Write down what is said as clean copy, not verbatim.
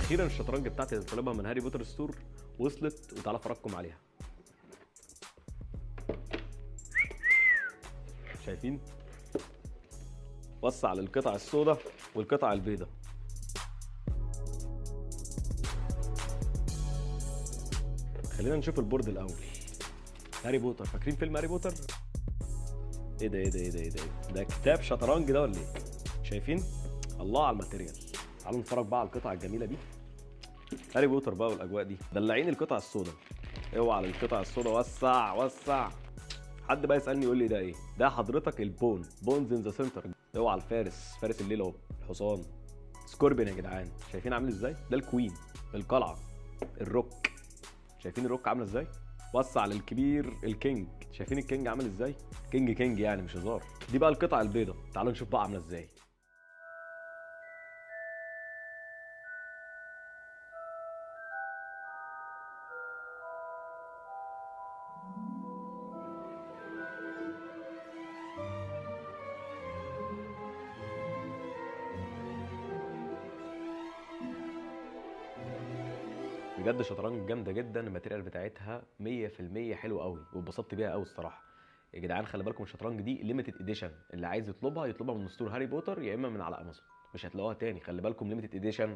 اخيرا الشطرنج بتاعتي اللي طالبها من هاري بوتر store وصلت، وتعالى افرجكم عليها. شايفين؟ وسع للقطع السوداء والقطع البيضاء. خلينا نشوف ال board الاول. هاري بوتر، فاكرين فيلم هاري بوتر؟ ايه ده ايه ده ايه ده ايه ده إيه ده؟ كتاب شطرنج ده ولا ايه؟ شايفين؟ الله على ال material. تعالوا نتفرج بقى على القطع الجميلة دي. هاري بوتر بقى والاجواء دي. دلعين القطع السوداء، اوعى على القطع السوداء، وسع وسع. حد بقى يسالني يقول لي ده ايه؟ ده حضرتك ال pawn، pawns in the center. اوعى على الفارس، فارس الليل اهو، الحصان scorpion يا جدعان، شايفين عامل ازاي؟ ده ال queen، القلعة، ال rook، شايفين ال rook عامله ازاي؟ وسع للكبير ال king، شايفين ال king عامل ازاي؟ king king يعني مش هزار. دي بقى القطع البيضاء، تعالوا نشوف بقى عامله ازاي. بجد شطرنج جامدة جدا، ال material بتاعتها 100% حلو قوي، واتبسطت بيها قوي الصراحة. يا جدعان خلي بالكم الشطرنج دي limited edition، اللي عايز يطلبها يطلبها من store هاري بوتر يا اما من على امازون، مش هتلاقوها تاني، خلي بالكم limited edition.